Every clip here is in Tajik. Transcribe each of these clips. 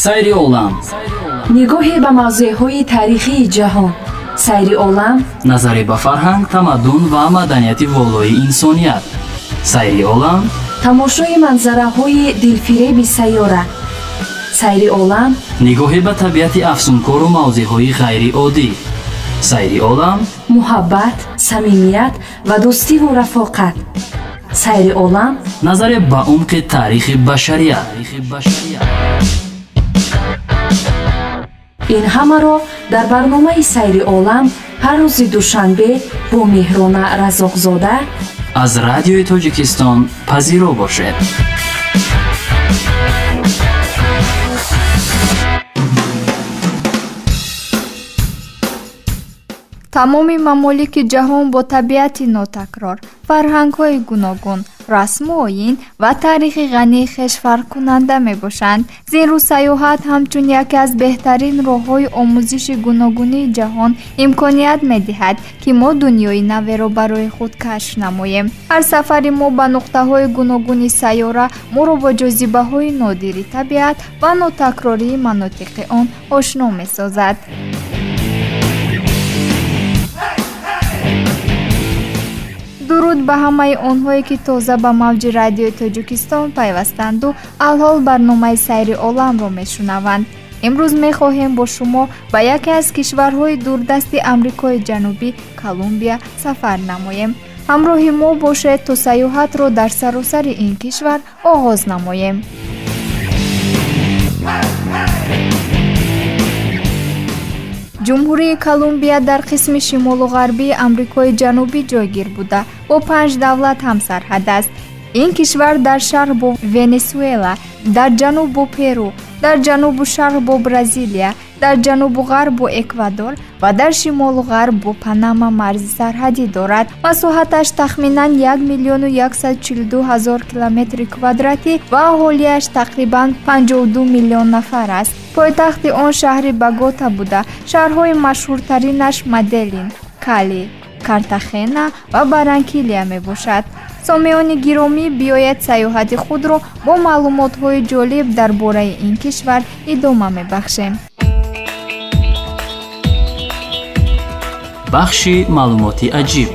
Сайри олам. Нигоҳе ба мавзеъҳои таърихии ҷаҳон. Сайри олам. Назаре ба фарҳанг, тамаддун ва маданияти волои инсоният. Сайри олам. Тамошои манзараҳои дилфиреби сайёра. Сайри олам. Нигоҳе ба табиати афсункору мавзеъҳои ғайриоддӣ. Сайри олам. Муҳаббат, самимият ва дӯстиву рафоқат. Сайри олам. Назаре ба умқи таърихи башарият. Ин ҳамаро дар барномаи Сайри олам ҳар рӯзи душанбе бо Меҳрона Разоқзода аз Радиои Тоҷикистон пазиро бошед. Тамоми мамолики ҷаҳон бо табиати нотакрор, фарҳангҳои гуногун, расму оин ва таърихи ғании хеш фарқкунанда мебошанд. Зинрӯ сайёҳат ҳамчун яке аз беҳтарин роҳҳои омӯзиши гуногунии ҷаҳон имконият медиҳад, ки мо дунёи наверо барои худ кашф намоем. Ҳар сафари мо ба нуқтаҳои гуногуни сайёра моро бо ҷозибаҳои нодири табиат ва нотакрории манотиқи он ошно месозад. Дуруд ба ҳамаи онҳое, ки тоза ба мавҷи Радиои Тоҷикистон пайвастанду алҳол барномаи Сайри оламро мешунаванд. Имрӯз мехоҳем бо шумо ба яке аз кишварҳои дурдасти Амрикои Ҷанубӣ, Колумбия, сафар намоем. Ҳамроҳи мо бошед то сайёҳатро дар саросари ин кишвар оғоз намоем. Ҷумҳурии Колумбия дар қисми шимолу ғарбии Амрикои Ҷанубӣ ҷойгир буда, бо 5 давлат ҳамсарҳад аст. Ин кишвар дар шарқ бо Венесуэла, дар ҷануб бо Перу, дар ҷанубу шарқ бо Бразилия, дар ҷанубу ғарб бо Эквадор ва дар шимолу ғарб бо Панама марзи сарҳадӣ дорад. Масоҳаташ тахминан 1 142 000 километри квадратӣ ва аҳолиаш тақрибан 52 миллион нафар аст. Пойтахти он шаҳри Богота буда, шаҳрҳои машҳуртаринаш Маделин, Кали, Картахена ва Баранкилия мебошад. Сомеони гиромӣ, биёед сайёҳати худро бо маълумотҳои ҷолиб дар бораи ин кишвар идома мебахшем. Бахши маълумоти аҷиб.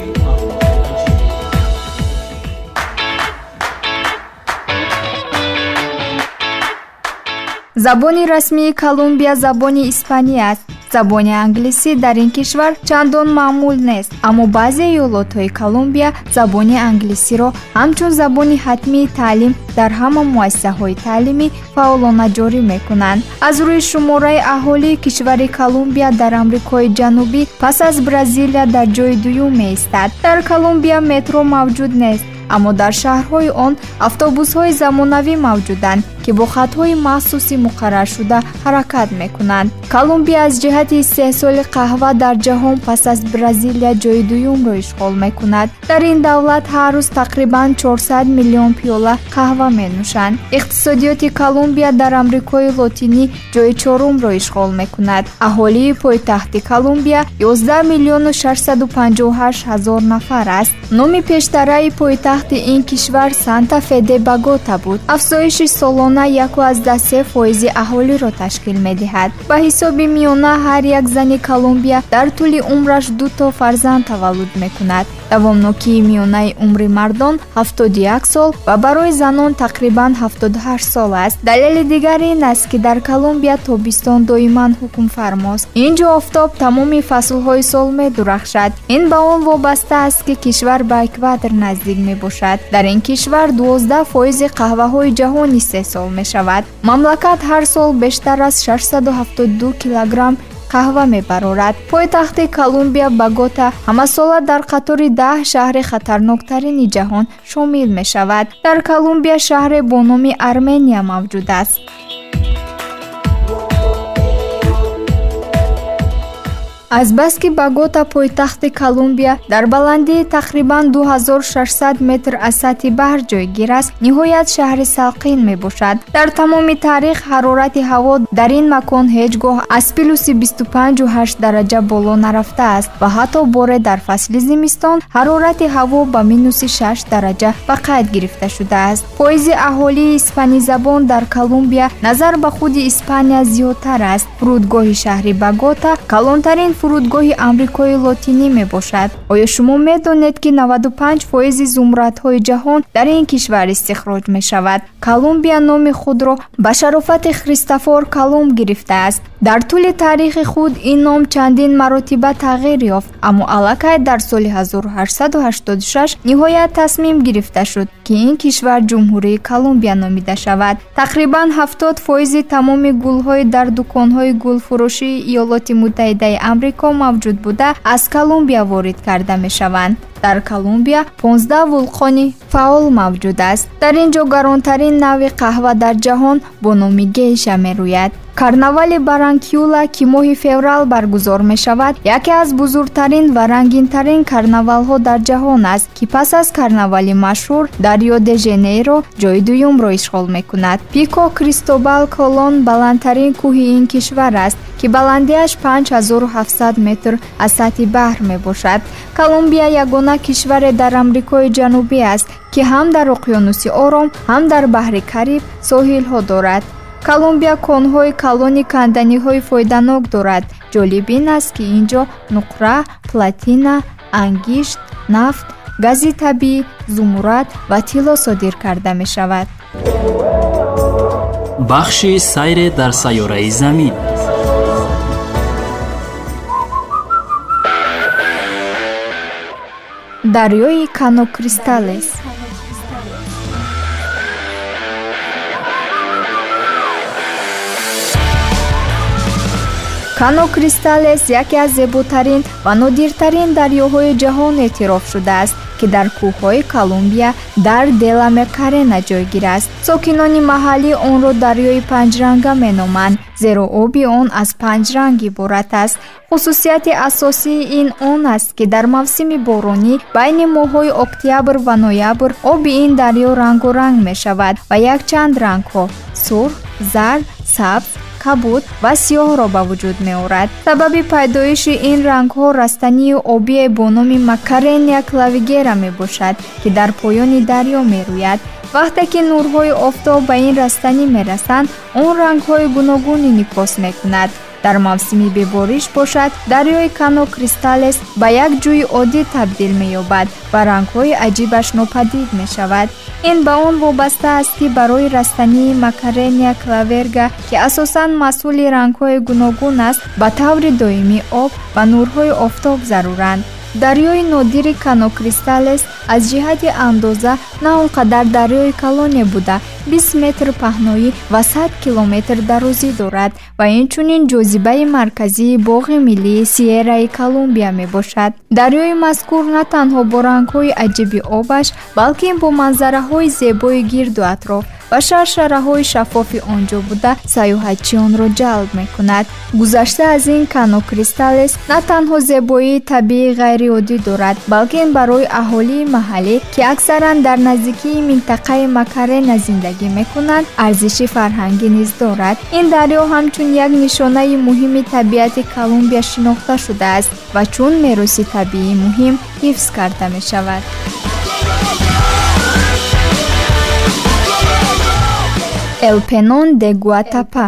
Забони расмии Колумбия забони испанӣ аст. Забони англисӣ дар ин кишвар чандон маъмул нест, аммо баъзе иёлотҳои Колумбия забони англисиро ҳамчун забони ҳатмии таълим дар ҳама муассисаҳои таълимӣ фаъолона ҷорӣ мекунанд. Аз рӯи шумораи аҳолии кишвари Колумбия дар Амрикои Ҷанубӣ пас аз Бразилия дар ҷои дуюм меистад. Дар Колумбия метро мавҷуд нест, аммо дар шаҳрҳои он автобусҳои замонавӣ мавҷуданд, ки бо хатҳои махсуси муқарраршуда ҳаракат мекунанд. Колумбия аз ҷиҳати истеҳсоли қаҳва дар ҷаҳон пас аз Бразилия ҷои дуюмро ишғол мекунад. Дар ин давлат ҳар рӯз тақрибан 400 миллион пиёла қаҳва менӯшанд. Иқтисодиёти Колумбия дар Амрикои Лотинӣ ҷои чорумро ишғол мекунад. Аҳолии пойтахти Колумбия 11 658 000 нафар аст. Номи пештараи пойтахти ин кишвар Санта Фе де Богота буд. Афзоиши солона 1,3% аҳолиро ташкил медиҳад. Ба ҳисоби миёна ҳар як зани Колумбия дар тӯли умраш 2 то фарзанд таваллуд мекунад. Давомнокии миёнаи умри мардон 71 сол ва барои занон тақрибан 78 сол аст. Далели дигар ин аст, ки дар Колумбия тобистон доиман ҳукмфармост. Ин ҷо офтоб тамоми фаслҳои сол медурахшад. Ин ба он вобаста аст, ки кишвар ба экватор наздик мебошад. Дар ин кишвар 12% қаҳваҳои ҷаҳон истеҳсол мешавад. Мамлакат ҳар сол бештар аз 672 килограмм қаҳва мебарорад. Пойтахти Колумбия Богота ҳамасола дар қатори 10 шаҳри хатарноктарини ҷаҳон шомил мешавад. Дар Колумбия шаҳре бо номи Армения мавҷуд аст. Азбаски Богота пойтахти Колумбия дар баландии тақрибан 2600 метр аз сатҳи баҳр ҷойгир аст, ниҳоят шаҳри салқин мебошад. Дар тамоми таърих ҳарорати ҳаво дар ин макон ҳеҷ гоҳ аз плюси 25,8 дараҷа боло нарафтааст ва ҳатто боре дар фасли зимистон ҳарорати ҳаво ба минуси 6 дараҷа ба қайд гирифта шудааст. Фоизи аҳолии испанизабон дар Колумбия назар ба худи Испания зиёдтар аст. Фурудгоҳи шаҳри Богота калонтарин фурудгоҳи Амрикои Лотинӣ мебошад. Оё шумо медонед, ки 95% зумрадҳои ҷаҳон дар ин кишвар истихроҷ мешавад? Колумбия номи худро ба шарофати Христофор Колумб гирифтааст. Дар тӯли таърихи худ ин ном чандин маротиба тағйир ёфт, аммо аллакай дар соли 1886 ниҳоят тасмим гирифта шуд, ки ин кишвар Ҷумҳурии Колумбия номида шавад. Тақрибан 70% тамоми гулҳои дар дуконҳои гулфурӯшии Иёлоти Муттаҳидаи Амрико мавҷуд буда аз Колумбия ворид карда мешаванд. Дар Колумбия 15 вулқони фаъол мавҷуд аст. Дар ин ҷо гаронтарин навъи қаҳва дар ҷаҳон бо номи гейша мерӯяд. Карнавали Баранкюла, ки моҳи феврал баргузор мешавад, яке аз бузургтарин ва рангинтарин карнавалҳо дар ҷаҳон аст, ки пас аз карнавали машҳур дар Рио-де-Жанейро ҷои дуюмро ишғол мекунад. Пико Кристобал Колон баландтарин кӯҳи ин кишвар аст, ки баландиаш 5700 метр аз сатҳи баҳр мебошад. Колумбия ягона кишваре дар Амрикои Ҷанубӣ аст, ки ҳам дар уқёнуси Ором, ҳам дар баҳри Кариб соҳилҳо дорад. Колумбия конҳои калони канданиҳои фоиданок дорад. Ҷолиб ин аст, ки ин ҷо нуқра, платина, ангишт, нафт, гази табиӣ, зумурад ва тилло содир карда мешавад. Бахши сайре дар сайёраи Замин. Дарёи Кано-Кристалес. Кано-Кристалес яке аз зеботарин ва нодиртарин дарёҳои ҷаҳон эътироф шудааст, ки дар кӯҳҳои Колумбия дар Деламакарена ҷойгир аст. Сокинони маҳаллӣ онро дарёи панҷранга меноманд, зеро оби он аз панҷ ранг иборат аст. Хусусияти асосии ин он аст, ки дар мавсими боронӣ байни моҳҳои октябр ва ноябр оби ин дарё рангоранг мешавад ва якчанд рангҳо сурх, зард, сабз, кабуд ва сиёҳро ба вуҷуд меорад. Сабаби пайдоиши ин рангҳо растании обие бо номи Макарения клавигера мебошад, ки дар поёни дарё мерӯяд. Вақте ки нурҳои офтоб ба ин растанӣ мерасанд, он рангҳои гуногун инъикос мекунад. Дар мавсими бебориш бошад, дарёи Кано-Кристалес ба як ҷӯи оддӣ табдил меёбад ва рангҳои аҷибаш нопадид мешавад. Ин ба он вобаста аст, ки барои растании Макарения клаверга, ки асосан масъули рангҳои гуногун аст, ба таври доимӣ об ва нурҳои офтоб заруранд. Дарёи нодири Кано-Кристалес аз ҷиҳати андоза на он қадар дарёи калоне буда, 20 метр паҳноӣ ва 100 километр дарозӣ дорад ва инчунин ҷозибаи марказии боғи миллии Сиераи Колумбия мебошад. Дарёи мазкур на танҳо бо рангҳои аҷиби обаш, балки бо манзараҳои зебои гирду атроф ва шаршараҳои шаффофи он ҷо буда сайёҳатчиёнро ҷалб мекунад. Гузашта аз ин, Кано-Кристалес на танҳо зебоии табиии ғайриоддӣ дорад, балки барои аҳолии маҳаллӣ, ки аксаран дар наздикии минтақаи Макарена зиндагӣ мекунанд, арзиши фарҳангӣ низ дорад. Ин дарё ҳамчун як нишонаи муҳими табиати Колумбия шинохта шудааст ва чун мероси табиии муҳим ҳифз карда мешавад. Эл Пенон де Гуатапа.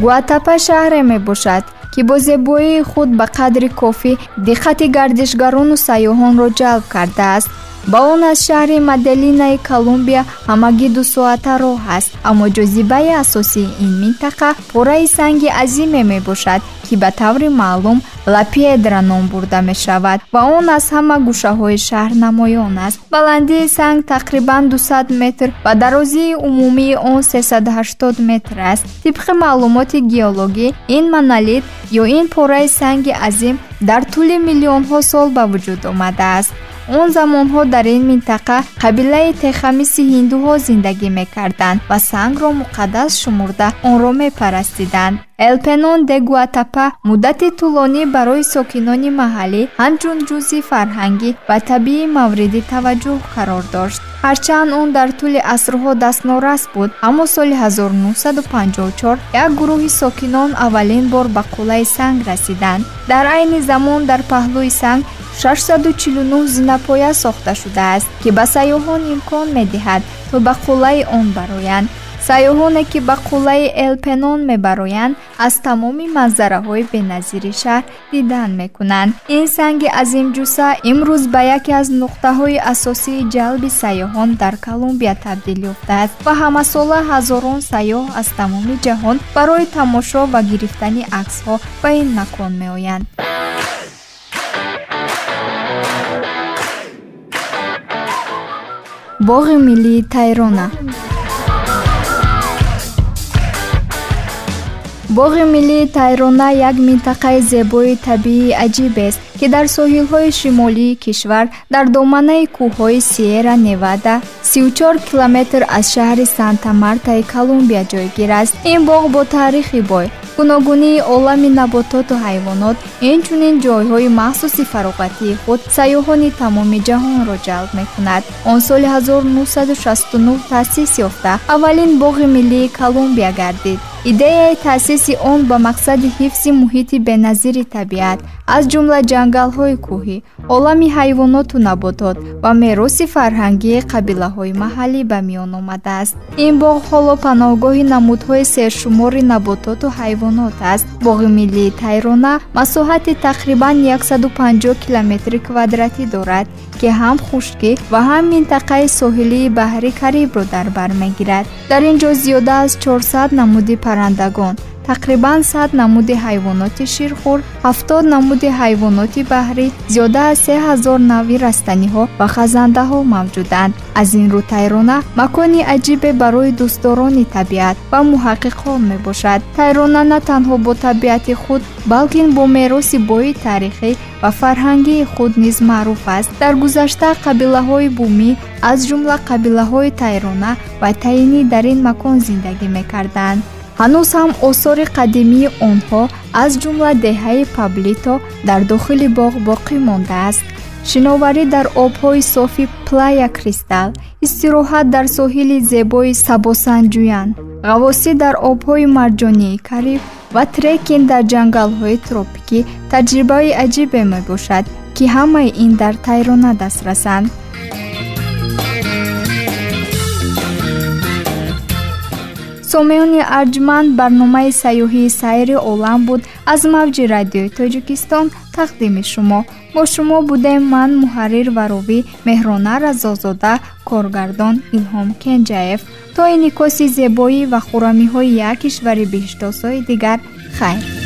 Гуатапа шаҳре мебошад, ки бо зебоии худ ба қадри кофӣ диққати гардишгарону сайёҳонро ҷалб кардааст. Ба он аз шаҳри Маделинаи Колумбия ҳамагӣ 2 соата роҳ аст, аммо ҷозибаи асосии ин минтақа пораи санги азиме мебошад, ки ба таври маълум Ла Пьедра ном бурда мешавад ва он аз ҳама гӯшаҳои шаҳр намоён аст. Баландии санг тақрибан 200 метр ва дарозии умумии он 380 метр аст. Тибқи маълумоти геологӣ, ин монолит ё ин пораи санги азим дар тӯли миллионҳо сол ба вуҷуд омадааст. Он замонҳо дар ин минтақа қабилаи техамиси ҳиндуҳо зиндагӣ мекарданд ва сангро муқаддас шумурда онро мепарастиданд. Эл Пенон де Гуатапа муддати тӯлонӣ барои сокинони маҳаллӣ ҳамчун ҷузъи фарҳангӣ ва табиӣ мавриди таваҷҷӯҳ қарор дошт. Ҳарчанд он дар тӯли асрҳо дастнорас буд, аммо соли 1954 як гурӯҳи сокинон аввалин бор ба қуллаи санг расиданд. Дар айни замон дар паҳлӯи санг 649 зинапоя сохта шудааст, ки ба сайёҳон имкон медиҳад то ба қуллаи он бароянд. Сайёҳоне, ки ба қуллаи Эл Пенон мебароянд, аз тамоми манзараҳои беназири шаҳр дидан мекунанд. Ин санги азимҷусса имрӯз ба яке аз нуқтаҳои асосии ҷалби сайёҳон дар Колумбия табдил ёфтааст ва ҳамасола ҳазорон сайёҳ аз тамоми ҷаҳон барои тамошо ва гирифтани аксҳо ба ин макон меоянд. Боғи миллии Тайрона. Боғи миллии Тайрона як минтақаи зебои табиии аҷибест, ки дар соҳилҳои шимолии кишвар дар доманаи кӯҳҳои Сиера Невада 34 километр аз шаҳри Санта Мартаи Колумбия ҷойгир аст. Ин боғ бо таърихи бой, гуногунии олами набототу ҳайвонот, инчунин ҷойҳои махсуси фароғатии худ сайёҳони тамоми ҷаҳонро ҷалб мекунад. Он соли 1969 таъсис ёфта, аввалин боғи миллии Колумбия гардид. Идеяи таъсиси он ба мақсади ҳифзи муҳити беназири табиат, аз ҷумла ҷангалҳои кӯҳӣ, олами ҳайвоноту наботот ва мероси фарҳангии қабилаҳои маҳаллӣ ба миён омадааст. Ин боғ ҳоло паноҳгоҳи намудҳои сершумори набототу ҳайвонот аст. Боғи миллии Тайрона масоҳати тақрибан 150 километри квадратӣ дорад, ки ҳам хушкӣ ва ҳам минтақаи соҳилии баҳри Карибро дар бар мегирад. Дар ин ҷо зиёда аз 400 намуди паррандагон, тақрибан 100 намуди ҳайвоноти ширхӯр, 70 намуди ҳайвоноти баҳрӣ, зиёда аз 3000 навъи растаниҳо ва хазандаҳо мавҷуданд. Аз ин рӯ Тайрона макони аҷибе барои дӯстдорони табиат ва муҳаққиқон мебошад. Тайрона на танҳо бо табиати худ, балки бо мероси бои таърихӣ ва фарҳангии худ низ маъруф аст. Дар гузашта қабилаҳои бумӣ, аз ҷумла қабилаҳои Тайрона ва Таинӣ дар ин макон зиндагӣ мекарданд. Ҳанӯз ҳам осори қадимии онҳо, аз ҷумла деҳаи Паблито, дар дохили боғ боқӣ мондааст. Шиноварӣ дар обҳои софи Плая Кристал, истироҳат дар соҳили зебои Сабосанҷуян, ғаввосӣ дар обҳои марҷонии Кариб ва трекинг дар ҷангалҳои тропикӣ таҷрибаи аҷибе мебошад, ки ҳамаи ин дар Тайрона дастрасанд. Сомеони арҷманд, барномаи сайёҳии сайри олам буд аз мавҷи радиои Тоҷикистон тақдими шумо. Бо шумо будем ман, муҳаррир ва ровӣ Меҳрона Разозода, коргардон Илҳом Кенҷаев. То инъикоси зебоӣ ва хурамиҳои як кишвари биҳиштосои дигар, хайр.